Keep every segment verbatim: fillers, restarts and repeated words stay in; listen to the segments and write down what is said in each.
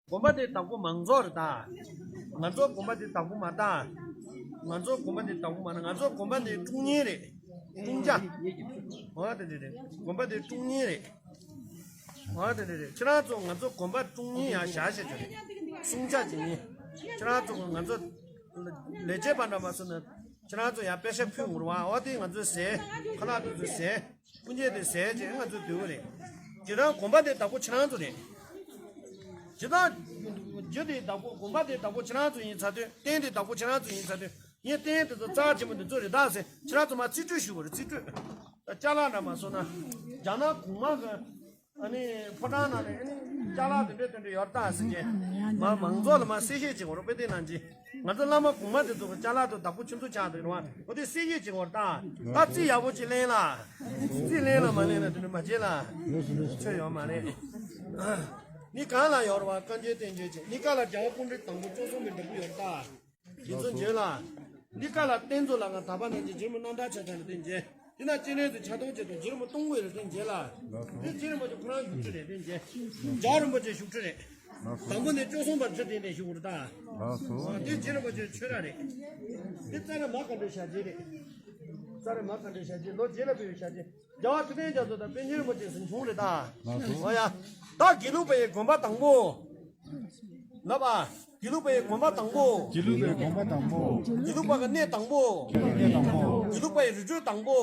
དགོན་པ་དེ་བདག་པོ་མང་ཚོགས་རེད་ད། ང་ཚོ་དགོན་པ་དེ་བདག་པོ་མ་ད། ང་ཚོ་དགོན་པ་དེ་བདག་པོ་མ་ན་ང་ཚོ་དགོན་པ་དེ་དཀྲུག་མཁན་རེད། དཀྲུག་བྱ། འོ་དེ་འདྲ་རེད། དགོན་པ་དེ་དཀྲུག་མཁན་རེད། འོ་དེ་འདྲ་རེད། ཁྱེད་རང་ཚོ་ང་ཚོ་དགོན་པ་དཀྲུག་མཁན་ཡང་བཞག་བཤད་ཀྱི་རེད། སྲུང་བྱ་བྱེད་མཁན། ཁྱེད་རང་ཚོ་ང་ཚོ་ལས་བྱེད་པ་འདྲ་མ་སོང་ན། ཁྱེད་རང་ཚོ་ཡང་པེ་ཤ་ཕུལ་འོང་ར་བ། འོ་དེ་ང་ཚོས་ཟས། ཁ་ལག་དེ་ཚོ་ཟས། སྤུན་མཆེད་དེ་ཟས་བྱས་ང་ཚོས་སྡོད་གི་རེད། ཇི་ལྟར་དགོན་པ་དེ་བདག་པོ་ཁྱེད་རང་ཚོ་རེད། ཇི་ལྟར་རྒྱུ་དེ་བདག་པོ་དགོན་པ་དེ་བདག་པོ་ཁྱེད་རང་ཚོ་ཡིན་ཚར་དུས། རྟེན་དེ་བདག་པོ་ཁྱེད་རང་ཚོ་ཡིན་ཚར་དུས། ངས་རྟེན་དེ་ཚོ་རྩ་ཆེན་པོ་འདི་ཚོ་རེད་ད་ཟེར་ཁྱེད་རང་ཚོ་མར་རྩིས་སྤྲོད་ཞུ་དགོས་རེད། རྩིས་སྤྲོད། ད་ཅ་ལག་འདྲ་མ་སོང་ན། རྒྱ་ནག་གོང་མ་གི་ཨ་ནི་ཕོ་བྲང་ནང་ནས་ཨ་ནི་ཅ་ལག་དེ་འདྲས་དེ་འདྲས་ཡོད་ད་ཟེར་གྱིན་མ་མང་ཚོགས་ལ་མ་གསལ་བཤད་བྱེད་དགོས་རེད། དཔེ་དེ་ནང་གི་ང་ཚོ་བླ་མ་གོང་མ་དེ་ཚོ་གི་ཅ་ལག་དེ་བདག་པོ་ཁྱེད་ཚོ་ཆགས་འདུག་རེད་བ། འོ་དེ་གསལ་བཤད་བྱེད་དགོས་རེད་ད། ད་རྩིས་ཡག་པོ་ཅིག་ལེན་ལ། རྩིས་ལེན་ལ་མ་ལེན་ན་དེ་འདྲས་མ་བྱེད་ལ། ཆོས་ཡོད་མ་རེད། ནི་གང་ལ་ཡོད་རེད་བ། བཀའ་འགྱུར་བསྟན་བཅོས་བྱེད། ནི་ཀ་ལ་རྒྱལ་བ་སྐུ་ཕྲེང་དང་པོ་བཅུ་གསུམ་པའི་འདྲ་པོ་ཡོད་རེད་ད། དེ་ཚོ་བརྗོད་ལ། འདི་ཀ་ལ་རྟེན་གཙོ་ལ་ང་དག་པ་ནང་གི་རྗེ་རིན་པོ་རྣམ་ཐར་ཆ་ཚང་ལ་བརྟེན་བྱས། འདི་ན་སྤྱན་རས་གཟིགས་ཕྱག་སྟོང་བྱེད་དང་རྗེ་རིན་པོ་སྟོང་དགུ་ཡོད་ལ་བརྟེན་བྱས་ལ། འདི་རྗེ་རིན་པོ་ཆེ་ཁོ་རང་བཞུགས་ཁྲི་རེད་བརྟེན་བྱས། རྒྱལ་བ་རིན་པོ་ཆེ་བཞུགས་ཁྲི་རེད། དང་པོ་ནས་བཅུ་གསུམ་བར་ཁྲི་སྟེང་ནས་བཞུགས་རེད་ད། འདི་རྗེ་རིན་པོ་ཆེ་ཆོས་ར་རེད། འདི་ཙ་རེ་མ་ག་འདྲའི་ཞལ་རྗེས་རེད། ཙ་རེ་མ་ག་འདྲའི་ཞལ་རྗེས་ལོ་རྗེས་ལ་ཕེབས་པའི་ཞལ་རྗེས། རྒྱལ་བ་ཐུབ་བསྟན་རྒྱ་མཚོ་དང་པཎ་ཆེན་རིན་པོ་ཆེ་གཟིམ་ཆུང་རེད་ད། ཨོ་ཡ། ད་དགེ་ལུགས་པ་ཡི་དགོན་པ་དང་པོ། ལབ་ཨ། དགེ་ལུགས་པ་ཡི་དགོན་པ་དང་པོ། དགེ་ལུགས་པའི་དགོན་པ་དང་པོ། དགེ་ལུགས་པ་གི་གནས་དང་པོ། གནས་དང་པོ། དགེ་ལུགས་པ་ཡི་རི་ཁྲོད་དང་པོ།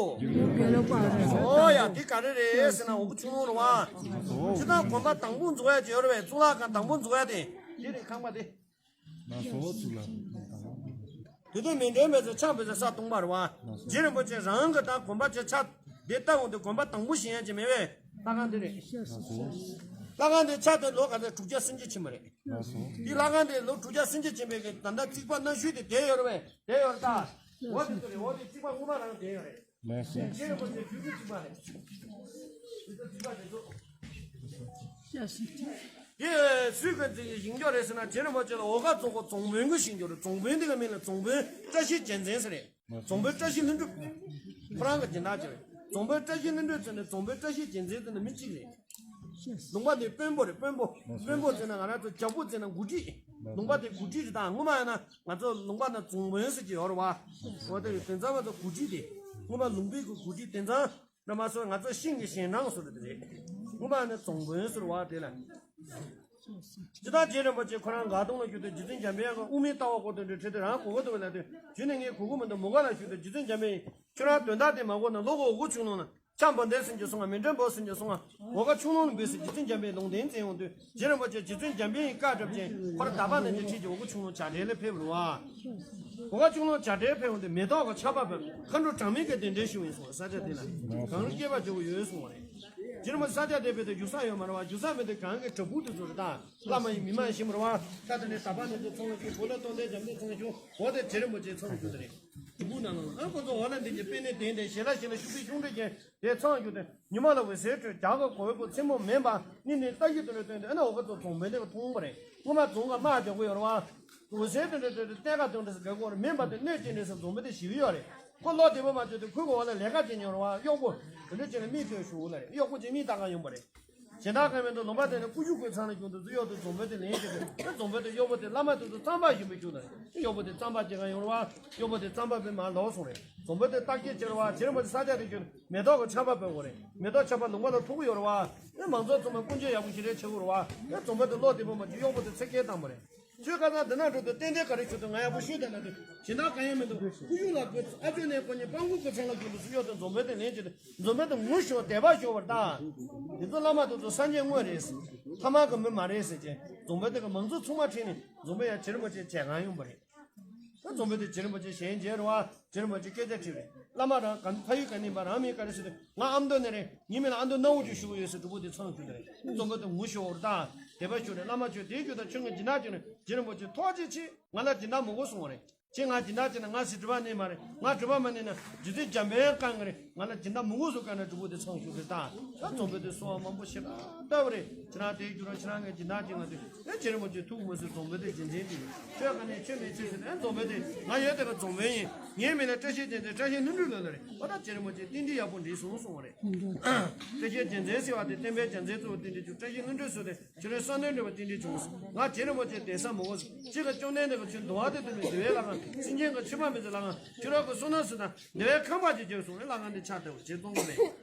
ཨོ་ཡ། འདི་ག་རེ་རེད་ཟེར་ན་འོ་བུ་ཆུ་ཀླུང་རེད་བ། ཇི་ལྟར་དགོན་པ་དང་པོ་འཛུགས་ཡ་ཅིག་ཡོད་རེད་བས། གཙུག་ལག་ཁང་དང་པོ་འཛུགས་ཡ་དེ། འདི་རེད་ཁང་པ་དེ། ན་སོ་ཚུགས་ལ། དེ་དུས་མིང་དོན་མེད་ཚེ་ཆགས་པའི་ས་སྟོང་པ་རེད་བ། རྗེ་རིན་པོ་ཆེ་རང་གི་ད་དགོན་པ་ཆེ་ཆགས་དེ་ལྟ་འོང་དུས་དགོན་པ་དང་པོ་ཞིག་ཡང་ཅི་མེད་པས། ལྷ་ཁང་འདི་རེད། ལྷ་ཁང་འདི་ཆགས་དེ་ལོ་ག་ཚོད་དྲུག་བརྒྱ་སུམ་ཅུ་ཕྱིན་པ་རེད། དེ་ལྷ་ཁང་འདི་ལོ་དྲུག་བརྒྱ་སུམ་ཅུ་ཕྱིན་པའི་གི་ད་ལྟ་རྩིག་པ་གནའ་ཤུལ་དེ་བསྡད་ཡོད་རེད་པས། བསྡད་ཡོད་རེད་ད། འོ་དེ་ཚོ་རེད། འོ་དེ་རྩིག་པ་སྔོན་མ་རང་བསྡད་ཡོད་རེད། རྗེ་རིན་པོ་ཆེ་རྒྱུད་སྐུད་གཅིག་པ་རེད། རྒྱུད་སྐུད་གཅིག་པ་རེད་ཚོ། དེ་སུས་ག་ཚོད་ཀྱི་ཞིང་སྐྱོར་རེད་ཟེར་ན། རྗེ་རིན་པོ་ཆེ་ལ་འོ་ག་བཙོང་གོ་རྫོང་དཔོན་གྱི་ཞིང་སྐྱོར་རེད། རྫོང་དཔོན་དེ་ག་མིང་ལ་རྫོང་དཔོན་བཀྲ་ཤིས་རྒྱལ་མཚན་ཟེར་རེད། རྫོང་དཔོན་བཀྲ་ཤིས་ལྷུན་གྲུབ། ཁོ་རང་གི་སྦྱིན་བདག་ཅིག་རེད། རྫོང་དཔོན་བཀྲ་ཤིས་ལྷུན་གྲུབ་ཟེར་ནས་རྫོང་དཔོན་བཀྲ་ཤིས་རྒྱལ་མཚན་ཟེར་ནས་མི་གཅིག་རེད། ལུང་པ་འདི་དཔོན་པོ་རེད། དཔོན་པོ། དཔོན་པོ་ཟེར་ན་ང་རང་ཚོ་རྒྱལ་པོ་ཟེར་ན་འགོ་ཁྲིད། ལུང་པ་དེ་འགོ་ཁྲིད་རེད་ད། སྔོན་མ་ཡིན་ན་ང་ཚོ་ལུང་པ་ན་རྫོང་དཔོན་ཟེར་གྱི་ཡོད་རེད་བ། འོ་དེ་དེང་སང་ང་ཚོ་འགོ་ཁྲིད་དེ། སྔོན་མ་ལུང་པའི་གི་འགོ་ཁྲིད། དེང་སང་འདྲ་མ་སོང་ང་ཚོ་ཤིང་གི་ཞིང་ནང་སུ་རེད་དེ་རེད། སྔོན་མ་ནི་རྫོང་དཔོན་ཟེར་བ་དེ་ལ། ཇི་ལྟར་རྗེ་རིན་པོ་ཆེ་ཁོ་རང་མགར་སྟོང་ལ་བཞུགས་དུས་རྗེ་བཙུན་འཇམ་དཔལ་དབྱངས་ཀྱིས་དབུ་མའི་ལྟ་བ་སྐོར་དུ་འདྲི་ཁྲིད་དུས་རང་གོ་གི་འདུག་ལབ་དུས། རྗེ་ནི་ངས་གོ་གི་མི་འདུག་མོ་ག་ལ་ཞུས་དུས་རྗེ་བཙུན་འཇམ་དཔལ་དབྱངས་ཁྱོད་རང་དོན་དག་དེ་མ་གོ་ན་ལོག་གོ་འོ་གོ་ཆུ་ཀླུང་ན། ཆམ་པ་འདས་ཟིན་གྱི་སོང་ང་མི་འདྲ་འབོ་ཟིན་གྱི་སོང་ང་། འོ་ག་ཆུང་ལོང་འབོད་ཟེར་རྗེ་བཙུན་འཇམ་པའི་ལུང་བསྟན་མཛད་ཡོང་དུས་རྗེ་རིན་པོ་ཆེ་རྗེ་བཙུན་འཇམ་པའི་བཀའ་བསྒྲུབས་ཀྱིན་ཁོ་ར་དག་པ་ནས་ཀྱི་ཁྲིད་ཀྱི་འོ་ག་ཆུང་ལོང་བྱ་བྲལ་ལ་ཕེབས་རུ་བ། འོ་ག་ཆུང་ལོང་བྱ་བྲལ་ཕེབས་ཡོང་དུས་མེ་ཏོག་གི་ཆར་པ་བབས། མཁའ་འགྲོ་གྲངས་མེད་ཀྱི་གདན་འདྲེན་ཞུ་ཡིན་སོང་ས་ཆ་དེ་ལ་གངས་རི་བསྐལ་པ་བྱེད་དགོས་ཡོད་སོང་བ་རེད། རྗེ་རིན་པོ་ཆེ་ས་ཆ་དེ་བས་དུ་བཞུགས་ས་ཡོད་མ་རེད་བ། བཞུགས་ས་མེད་དུས་གངས་ཀྱི་བྲག་ཕུག་དུ་ཚུར་དང་བླ་མ་ཡིན་མི་མ་ཡིན་ཤེས་མ་རེད་བ། ད་དེ་ནས་དག་པ་ནས་དུ་ཚང་ཞུ་བོ་ལ་སྟོང་ལྡན་འཇམ་དུ་ཚང་ཞུ་འོ་དེ་རྗེ་རིན་པོ་ཆེ་ཚང་ཞུ་དེ་རེད། དུ་བུ་ན་ལ་ཨ་ཁོ་ཚོ་འོ་ལ་འདི་གི་པེ་ནེ་དེ་འདྲའི་ཞེ་ལ་ཞེ་ལ་ཤུགས་པའི་ཤུགས་འདྲ་གྱིན། དེ་ཚང་རྒྱུ་དེ་ཉི་མ་ལ་འོད་ཟེར་འཕྲོས། རྒྱ་གར་གོ་བའི་བུ་མཚན་མོ་མེད་པ་ནི་ནི་ལྟ་ཡི་དུ་ལོས་སྟོན་ཏེ་ཨ་ན་འོ་ག་ཚོ་རྫོང་དཔོན་དེ་ག་མཐོང་བ་རེད། སྔོན་མ་རྫོང་ག་དམག་རྒྱག་གི་ཡོད་རེད་བ། འོད་ཟེར་དེ་འདྲ་དེ་གཏན་ཁ་དོན་འདྲ་ཟེར་ག་གོ་རེད། མིན་པ་དེ་གནོད་ཅན་རེད་ཟེར་རྫོང་དཔོན་དེ་ཞི་གི་ཡོད་རེད། ཁོ་ལོ་དེ་བ་མ་བཅོས་ཏེ་ཁོའི་གོ་བ་ལ་ལས་ཀ་བྱེད་ཉོ་རེད་བ། གཡོག་པོ་དེ་འདྲ་བྱས་ན་མིག་ཐོན་ཞུ་ལ་རེད། གཡོག་པོ་ཅིག་མིག་ལྟ་ག་ཡོང་བ་རེད། གཞན་དག་གང་མེད་དུ་ལུང་པ་དེ་ནས་ཀུ་ཤུ་ཁོའི་ཚང་ལ་བྱུང་དུས་སུ་གཡོག་དེ་རྫོང་དཔོན་དེ་ལེན་བྱེད་དུས་རྫོང་དཔོན་དེ་གཡོག་པོ་དེ་བླ་མ་དེ་ཚོ་རྩམ་པ་ཞིམ་པོ་བྱུང་ད་རེད། གཡོག་པོ་དེ་རྩམ་པ་སྐྱེ་ག་ཡོང་རེད་བ། གཡོག་པོ་དེ་རྩམ་པ་དེ་མར་ལོག་སོང་རེད། རྫོང་དཔོན་དེ་བརྟག་དཔྱད་བྱེད་རེད་བ། རྗེ་རིན་པོ་ཆེ་ས་ཆ་དེ་བརྒྱུད་མེ་ཏོག་གི་ཆར་པ་འབབ་དགོས་རེད། མེ་ཏོག་ཆར་པ་ལུང་པ་ལ་ཐུག་གི་ཡོད་རེད་བ། ཨེ་མང་ཚོགས་ཚང་མ་ཀུན་སྤྱོད་ཡག་པོ་ཞིག་རེད་བྱེད་དགོས་རེད་བ། ཨེ་རྫོང་དཔོན་དེ་ལོ་དེ་བ་མ་བཅོས་གཡོག་པོ་དེ་ཚེ་སྐལ་བཏང་བ་རེད། ཁྱོད་ཁ་སང་འདི་ན་འགྲོ་དུས་ཏན་ཏན་ག་རེ་ཞུ་དུས་ང་ཡག་པོ་ཞུས་དང་ལབ་དུས་གཞན་དག་གང་ཡང་མི་འདུག་ཀུ་ཤུ་ལ་ཁོས་ཨ་ཅོ་ནས་ཁོ་གཉིས་སྤང་ཁུག་གི་ཚང་ལ་རྒྱུན་དུ་སུ་གཡོག་དང་རྫོང་དཔོན་དེ་ལེན་བྱེད་དུས་རྫོང་དཔོན་དེ་ངུ་ཤོར་དད་པ་ཤོར་བར་ད། དེ་ཚོ་བླ་མ་དེ་ཚོ་སངས་རྒྱས་དངོས་རེད། ཐ་མག་གི་མི་མ་རེད་ཟེར་བྱས་རྫོང་དཔོན་དེ་ག་མང་ཚོགས་ཚང་མ་ཁྲིད་ནས་རྫོང་དཔོན་ཡང་རྗེ་རིན་པོ་ཆེ་མཇལ་ཁང་ཡོང་བ་རེད། ད་རྫོང་དཔོན་དེ་རྗེ་རིན་པོ་ཆེ་ཞལ་མཇལ་རེད་བ། རྗེ་རིན་པོ་ཆེ་སྐད་ཆ་དྲིས་རེད། བླ་མ་རང་ག་ཕ་ཡུལ་ག་ནས་པ་རང་མིང་ག་རེ་ཟེར་དུས་ང་ཨ་མདོ་ནས་རེད། ངའི་མིང་ལ་ཨ་མདོ་སྣ་བོ་ཅིག་ཞུ་གི་ཡོད་ཟེར་སྒྲུབ་པོ་དེ་ཚང་ཞུ་དེ་རེད། རྫོང་དཔོན་དེ་ངུ་ཤོར་བར་ད་དད་པ་ཤོར་རེད། བླ་མ་ཁྱོད་དེ་རྒྱུ་དང་ཁྱོད་ངའི་སྦྱིན་བདག་ཅིག་ནས་རྗེ་རིན་པོ་ཆེ་ཐུགས་རྗེ་ཆེ། ང་ལ་སྦྱིན་བདག་མི་དགོས་གསུངས་པ་རེད། ཁྱེད་ང་སྦྱིན་བདག་བྱས་ན་ང་ཟིག་སྒྲུབ་པ་གནས་མ་རེད། ང་སྒྲུབ་པ་མ་གནས་ན་རྗེ་བཙུན་འཇམ་དཔལ་བཀའ་ངར་རེད། ང་ལ་སྦྱིན་བདག་མང་པོ་བཟོ་དཀའ་ན་སྒྲུབ་པོ་དེ་ཚང་ཞུ་དེ་ད། ད་རྫོང་དཔོན་དེ་གསོལ་བ་མང་པོ་ཞེ་དྲག་བཏབ་པ་རེད། ཁྱེད་རང་དེའི་རྒྱུ་རང་ཁྱེད་རང་ངའི་སྦྱིན་བདག་ཅིག་ང་དེ་ཨེ་རྗེ་རིན་པོ་ཆེ་ཐུགས་མ་གསོས། རྫོང་དཔོན་དེ་རྗེས་འཛིན་དེ་ཆོས་ག་ནས་ཆོས་མེད་ཚེ་ཟེར། ཨེ་རྫོང་དཔོན་དེ་ང་ཡོད་དེ་ལ་རྫོང་དཔོན་ཡིན། ངའི་མིང་ལ་བཀྲ་ཤིས་རྒྱལ་མཚན། བཀྲ་ཤིས་ལྷུན་གྲུབ་ལོ་ལ་རེད། ཨོ་ད་རྗེ་རིན་པོ་ཆེ་རྟེན་འབྲེལ་ཡག་པོ་འགྲིག་སོང་གསུངས་པ་རེད། བཀྲ་ཤིས་རྒྱལ་མཚན་ཟེར་བ་དེ་བསྟན་པའི་རྒྱལ་མཚན་གཙོ་བོ་རྟེན་འབྲེལ་རྒྱུ་བཀྲ་ཤིས་ལྷུན་གྲུབ་ཟེར་ཏེ། ཁྱོད་རའི་བསམ་དོན་འགྲུབ་པ་རྟེན་འབྲེལ་བྱུང་སོང་། ང་རྗེ་རིན་པོ་ཆེ་གདན་ས་མང་པོ་སོང་། གཅིག་ལ་བཅོམ་ལྡན་འདས་ཀྱིས་ཁྱོད་འདུལ་བ་དེ་སྟོན་པའི་འདུལ་བའི་ལྷ་ཁང་། སེམས་ཅན་གྱི་མཆོད་པ་མི་བྱེད་ལྷ་ཁང་། ཁྱོད་རང་གི་བསོད་ནམས་སུ་དང་འདུལ་བའི་ཁང་པ་ཅིག་བརྒྱབ་སོང་། ཨེ་ལྷ་ཁང་དེ་ཕྱག་བཏབ་འོ། རྗེ་ཙོང་ཁ་པས་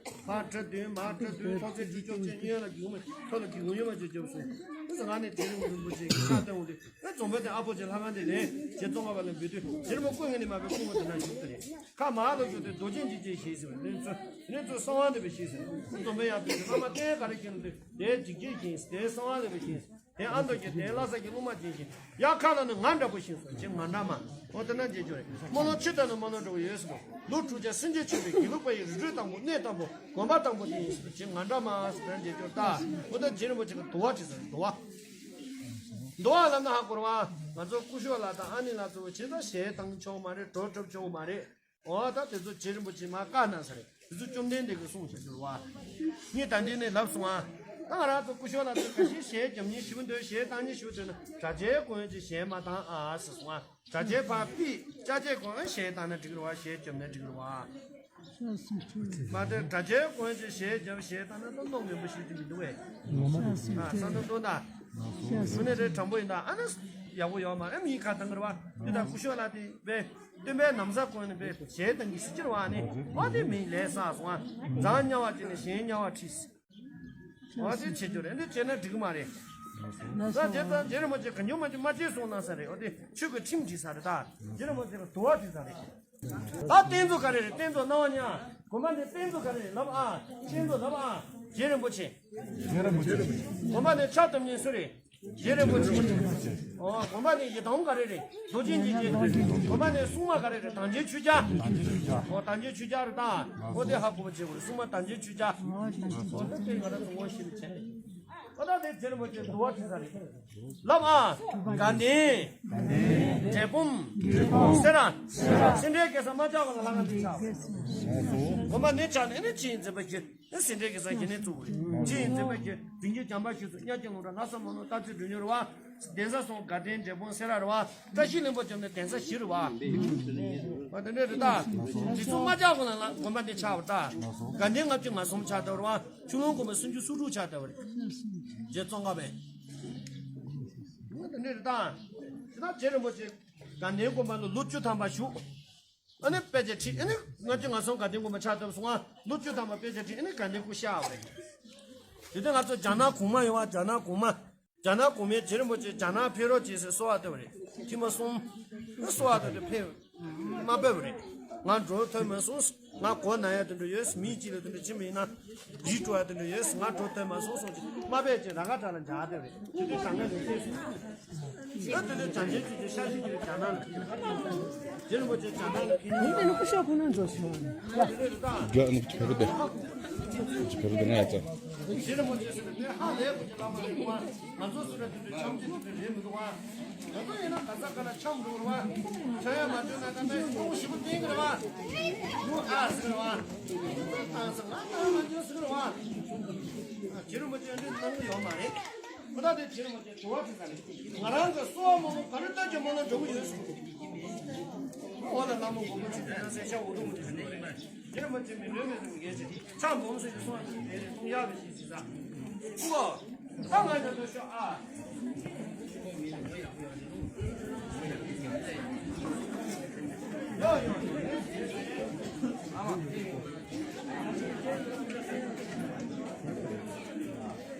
ཕར་གྲྭ་བདུན་མར་གྲྭ་བདུན། ཐོག་ཚད་བཅུ་བཅོ་བརྒྱད། གཡོན་ལ་སྒེའུ་ཁུང་མ། ཐོག་ལ་སྒེའུ་ཁུང་གཡོན་མ་ཅིག་བརྒྱབ་སོང་། ཨེ་ང་ནི་རྗེ་རིན་པོ་ཆེ་གི་ཕྱག་བཏབ་འོང་དུས། ཨེ་རྫོང་དཔོན་དེ་ཨ་ཕོ་ཆེ་ལྷ་ཁང་དེ་ནས་རྗེ་ཙོང་ཁ་པ་ལ་འབུལ་དུས། རྗེ་རིན་པོ་སྐུ་ངོ་ནས་མ་པའི་སྐུ་ངོ་དེ་ན་བཞུགས་ཏེ་རེད། ཁ་མ་ལོག་རྒྱུ་དེ་རྡོ་རྗེ་འཇིགས་བྱེད་ཞེས་ཟེར་བ་ནི་ཚོ། ནི་ཚོ་གསང་བ་འདུས་པའི་ཞེས་ཟེར། རྫོང་དཔོན་ཡང་དེ་བླ་མ་བསྟེན་ག་རེ་བྱེད་ནི་དེ་དེ་འཇིགས་བྱེད་ཞེས། དེ་གསང་བ་འདུས་པའི་ཞེས། དེ་ཨ་མདོ་རྒྱུད། དེ་ལྷ་ས་གི་སློབ་མ་བྱེད་ཞེས། ཡ་ཁ་ལ་ནི་ང་འདྲ་པོ་ཞེས་སོ། ཅེས་ང་འདྲ་མ། འོ་དེ་ན་འཇལ་རྒྱུ་རེད། སྨོན་ལམ་ཇི་ལྟར་ནི་སྨོན་ལམ་འགྲོ་བ་ཡོད་ཟེར་བ། ལོ་དྲུག་བརྒྱ་སུམ་ཅུ་ཆོད་པའི་དགེ་ལུགས་པ་ཡི་རི་ཁྲོད་དང་པོ། གནས་དང་པོ། དགོན་པ་དང་པོ་དེ་ཡིན་ཟེར་བ། ཅེས་ང་འདྲ་མ་ཟེར་ན་འཇལ་རྒྱུ་རེད་ད། འོ་ད་རྗེ་རིན་པོ་ཆེ་གི་འདུལ་བ་བྲིས་ཟེར། འདུལ་བ། འདུལ་བ་ལབ་ན་ཧ་གོ་རེད་བ། ང་ཚོ་སྐུ་ཞབས་ལགས་དང་ཨ་ནེ་ལགས་ཚོ་བྱས་ཙང་ཞལ་བཏང་ཆོག་མ་རེད། བྲོ་འཁྲབ་ཆོག་མ་རེད། འོ་ད་དེ་ཚོ་རྗེ་རིན་པོ་ཆེས་མར་བཀག་གནང་ས་རེད། དེ་ཚོ་བཅོམ་ལྡན་འདས་ཀྱིས་གསུངས་བཞག་གི་རེད་བ། ངས་ད་འདི་ནས་ལབ་སོང་ཨ། ད་ང་རང་ཚོ་སྐུ་ཞབས་ལགས་ཚོ་ཁ་ཤས་ཞལ་རྒྱབ་མཁན་ཞིག་འདུག་ཞལ་བཏང་མཁན་ཞིག་འདུག་ན། གྲྭ་ཆས་གོན་ཅིག་ཞལ་མ་བཏང་ཨ་ཟེར་སོང་ཨ། གྲྭ་ཆས་ཕར་ཕུད། ཅ་ཆས་གོན། ཞལ་བཏང་ན་འགྲིག་རེད་བ། ཞལ་རྒྱབ་ན་འགྲིག་རེད་བ། མ་དེ་གྲྭ་ཆས་གོན་ཅིག་ཞལ་རྒྱབ། ཞལ་བཏང་ན་ད་མནོ་མེད་པོ་ཞིག་ཅིག་མི་འདུག་བས། ཨ་བསམ་བློ་གཏོང་ད། དངོས་གནས་རེད། དྲང་པོ་ཡིན་ད། ཨ་ན་ཡག་པོ་ཡོད་མ་རེད། མི་ཁ་བཏང་གི་རེད་བ། དེ་ད་སྐུ་ཞབས་ལགས་དེ་བས། སྟོན་པའི་ན་བཟའ་གོན་ནས་པའི་ཞལ་བཏང་གི་ཟེར་གྱི་རེད་བ། ནི་འོ་དེ་མིན་ལས་བསགས་སོང་ཨ། མཛངས་དམྱལ་བ་ཅིག་ནས་གཞན་དམྱལ་བ་ཁྲིད། འོ་དེ་བྱེད་རྒྱུ་རེད། འདི་བྱས་ན་འགྲིག་གི་མ་རེད། ད་རྗེ་ད་རྗེ་རིན་པོ་ཆེ་གང་བྱུང་མ་བྱུང་མ་བྱེད་གསུངས་གནང་ས་རེད། འོ་དེ་ཆོས་ཀྱི་ཁྲིམས་བྲིས་ས་རེད་ད། རྗེ་རིན་པོ་ཆེ་ལ་འདུལ་བ་བྲིས་ས་རེད། ད་རྟེན་གཙོ་ག་རེ་རེད། རྟེན་གཙོ་སྣང་བ་མྱང་། དགོན་པ་ནས་རྟེན་གཙོ་ག་རེ་རེད་ལབ་ཨ། རྟེན་གཙོ་ལབ་ཨ། རྗེ་རིན་པོ་ཆེ། དགོན་པ་ནས་ཕྱག་བཏབ་མཁན་སུ་རེད། རྗེ་རིན་པོ་ཆེ། ཨོ། དགོན་པ་ནས་ཡི་དམ་ག་རེ་རེད། རྡོ་རྗེ་འཇིགས་བྱེད། དགོན་པ་ནས་སྲུང་མ་ག་རེ་རེད། དམ་ཅན་ཆོས་རྒྱལ། ཨོ། དམ་ཅན་ཆོས་རྒྱལ་རེད་ད། ཨོ་དེ་ཧ་གོ་བ་བྱེད་དགོས་རེད། སྲུང་མ་དམ་ཅན་ཆོས་རྒྱལ། ཨོ་དེ་དེ་ང་རང་ཚོ་ངོ་ཤེས་པ་བྱས། ཨོ་ད་དེ་རྗེ་རིན་པོ་ཆེ་འདུལ་བ་བྲིས་ས་རེད། ལབ་ཨ། དགའ་ལྡན། འབྲས་སྤུངས། སེ་ར། སེ་འབྲས་དགེ་གསར་རྨ་བྱ་ཁོ་ན་ལྷ་ཁང་དེ་ཆགས། དགོན་པ་ནས་ཆགས་ནས་ནི་ཆོས་དབྱིངས་འཛིན་པ་བཞི། སེ་འབྲས་དགེ་གསར་གཞི་ནས་བཙུགས་པ་རེད། ཆོས་དབྱིངས་འཛིན་པ་བཞི། དྲིན་ཅན་བྱམས་པ་བཞི་ཚོ། གཉའ་ཁྱེད་ལུང་དྲངས་ལྷ་ས་མ་ནོར་སྟག་རྩེ་འབྲུ་སྨྱོན་རེད་བ། གདན་ས་སོང་དགའ་ལྡན། འབྲས་སྤུངས། སེ་ར་རེད་བ། བཀྲ་ཤིས་ལྷུན་པོ་བྱོན་ནས་གདན་ས་བཞི་རེད་བ། བ་དེ་འདྲ་རེད་ད། དེ་ཚོ་རྨ་བྱ་ཁོ་ན་ལ་དགོན་པ་འདི་ཆགས་པ་རེད་ད། དགའ་ལྡན་ལྔ་བཅུ་ང་གསུམ་ཆགས་བསྡད་པ་རེད་བ། ཆོས་ལུང་དགོན་པ་སུམ་ཅུ་སོ་དྲུག་ཆགས་བསྡད་པ་རེད། རྗེ་ཙོང་ཁ་པས། དེ་འདྲ་རེད་ད། དེ་ན་རྗེ་རིན་པོ་ཆེ་དགའ་ལྡན་དགོན་པ་ལ་ལོ་བཅུ་ཐམ་པ་བཞུགས། ཨ་ནི་དཔེ་ཆ་ཁྲིད། ཨ་ནི་ལྔ་བཅུ་ང་གསུམ་དགའ་ལྡན་དགོན་པ་ཆགས་བསྡད་པ་སོང་ང་། ལོ་བཅུ་ཐམ་པ་དཔེ་ཆ་ཁྲིད། ཨ་ནི་དགའ་ལྡན་སྐུ་གཤེགས་པ་རེད། དེ་དུས་ང་ཚོ་རྒྱ་ནག་གོང་མ་ཡོད་བ། རྒྱ་ནག་གོང་མ། རྒྱ་ནག་གོང་མས་རྗེ་རིན་པོ་ཆེ་རྒྱ་ནག་ཕེབས་རོགས་བྱེད་ཟེར་གསོལ་བ་བཏབ་པ་རེད། ཐེངས་མ་གསུམ། ཨ་གསོལ་བ་བཏབ་དུས་ཕེབས་མ་ཕེབས་པ་རེད། ང་འགྲོ་ཐུབ་མ་སོང་། ང་མགོ་ན་ཡ་དེ་འདྲ་ཡོད། མི་གཅིག་ལ་དེ་འདྲ་བྱེད་མི་ཡིན་ན། རིགས་འགྲོ་ཡ་དེ་འདྲ་ཡོད། ང་འགྲོ་ཐུབ་མ་སོང་གསུངས་ཀྱི། མ་ཕེབས་ཀྱི་ར་ག་གྲ་ལ་འཇགས་བསྡད་པ་རེད། དེ་དུས་ད་ང་ལ་ཕེབས་སོང་། ད་དེ་དུས་བྱང་ཆེན་ཆོས་རྗེ་ཤཱཀྱ་ཐུབ་རྒྱ་ནག་ལ་ཕེབས། རྗེ་རིན་པོ་ཆེ་རྒྱ་ནག་ལ་ཕེབས། ཡིན་དེ་ནི་སྐུ་ཞབས་ཁོ་ན་འགྲོ་སོང་། ད་དེ་དུས་ད། རྒྱ་ནག་ཕེབས་པ་དེ། ཕེབས་པ་དེ་ང་ཡ་ཙམ། རྗེ་རིན་པོ་ཆེ་ཟེར་ནས་ཧ་ལས་པོ་ཅིག་ལབ་པ་རེད་བ། ང་ཚོ་ཟེར་ན་དེ་འདྲའི་འཆམ་ཆེ་དེ་འདྲ་རེད་མི་འདུག་བ། ང་ཚོ་ཡིན་ན་ག་ས་ག་ལ་འཆམ་འདུག་རེད་བ། འཆམ་ཡ་མ་བྱུང་ན་ད་ལྟ་སྟོང་ཞིབ་པོ་བསྟན་གི་རེད་བ། ངོ་ཨ་ཟེར་རེད་བ། ཨ་ཟེར་ང་ད་མ་བྱུང་ཟེར་རེད་བ། རྗེ་རིན་པོ་ཆེ་འདི་གནང་གི་ཡོད་མ་རེད། ཁོ་ད་དེ་རྗེ་རིན་པོ་ཆེ་དུ་བ་ཁྲི་ས་རེད། ང་རང་གི་གསོལ་བ་མང་པོ་ག་རེ་ལྟ་ཀྱང་མ་ན་འགྲོ་གི་ཡོད་ཟེར། འོ་ལ་ལ་མོ་གོ་མོ་ཆེ་དེ་ན་སེ་ཤ་འོ་དུ་མོ་དེ་ཟེར་ནོ་རེད། རྗེ་རིན་པོ་ཆེ་མི་ལོས་མེད་དུ་ངེས་ཆེ་ཆ་འབོམ་སེ་གི་སོང་བ་དེ་ལས་གཏོང་ཡག་གི་ཞིག་ཟེར་ས། ཨོ། ད་ང་ཡོད་དོ་ཤོག་ཨ། ཡོ་ཡོ།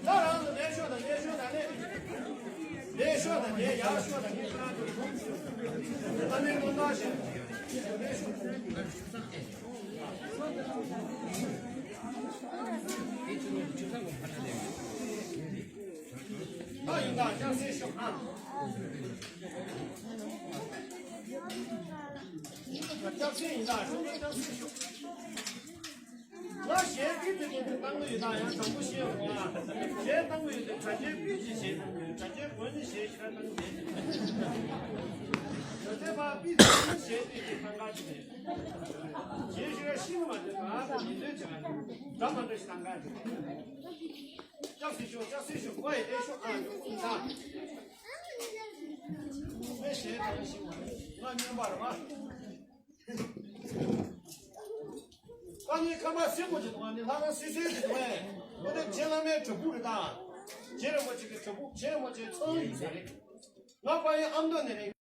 ད་རང་ཚོ་ལས་ཤོག་དང་ལས་ཤོག་དང་ལས། ལས་ཤོག་དང་ལས་ཡག་ཤོག་དང་ལས་ཁྱེད་རང་ཚོ་ད་ལས་ལོ་ན་ཞིག་ལས་ཤོག་ད་ཡིན་ད་ཅང་སེ་ཤོག་ཨ། ཅང་སེ་ཡིན་ད་ཤོག་ཅང་སེ་ཤོག་ང་གཞས་འདི་འདི་འདི་འདི་བཏང་གི་ཡོད་ན་ཡང་དྲང་པོ་བཤད་འོང་ང་། གཞས་བཏང་གི་ཡོད་དེ་གྲྭ་ཆས་སྤུས་ཀྱི་གཞས་བཏང་གི་ཡོད། གྲྭ་ཆས་གོན་ནས་གཞས་ཞེ་དྲག་བཏང་གི་མེད། ཡོད་ཚད་པ་པི་ཚོ་ཞེས་ཏེ་ཀྱི་ཐང་ག་ཅིག་རེད། རྗེས་ཤུལ་ཤིང་མ་འདྲེས་པ་ཉིན་ཚོད་ཅིག་ལ་འདྲ་མ་འདྲ་ཞིག་ཐང་ག་རེད། ལྕགས་སི་ཤོག་ལྕགས་སི་ཤོག་ཁོ་ཡི་ལྟད་ཤོག་ཨ་ཡོད་ཀུན་ད། དཔེ་ཞེས་དང་ཤིང་བ་ང་སྨྱོན་པ་རེད་པ། ཀ་ནི་ཁ་མ་སེ་མོ་ཅིག་འདུག་ཨ་ནི་ལྷ་ཁང་སི་སེ་ཅིག་འདུག་ཨེ། ཁོ་དེ་རྗེ་བླ་མའི་བྲག་ཕུག་རེད་ད། རྗེ་རིན་པོ་ཆེ་གི་བྲག་ཕུག་རྗེ་རིན་པོ་ཆེ་ཚང་ཡིན་ས་རེད། ང་པ་ཡི་ཨ་མདོ་ནས་རེད།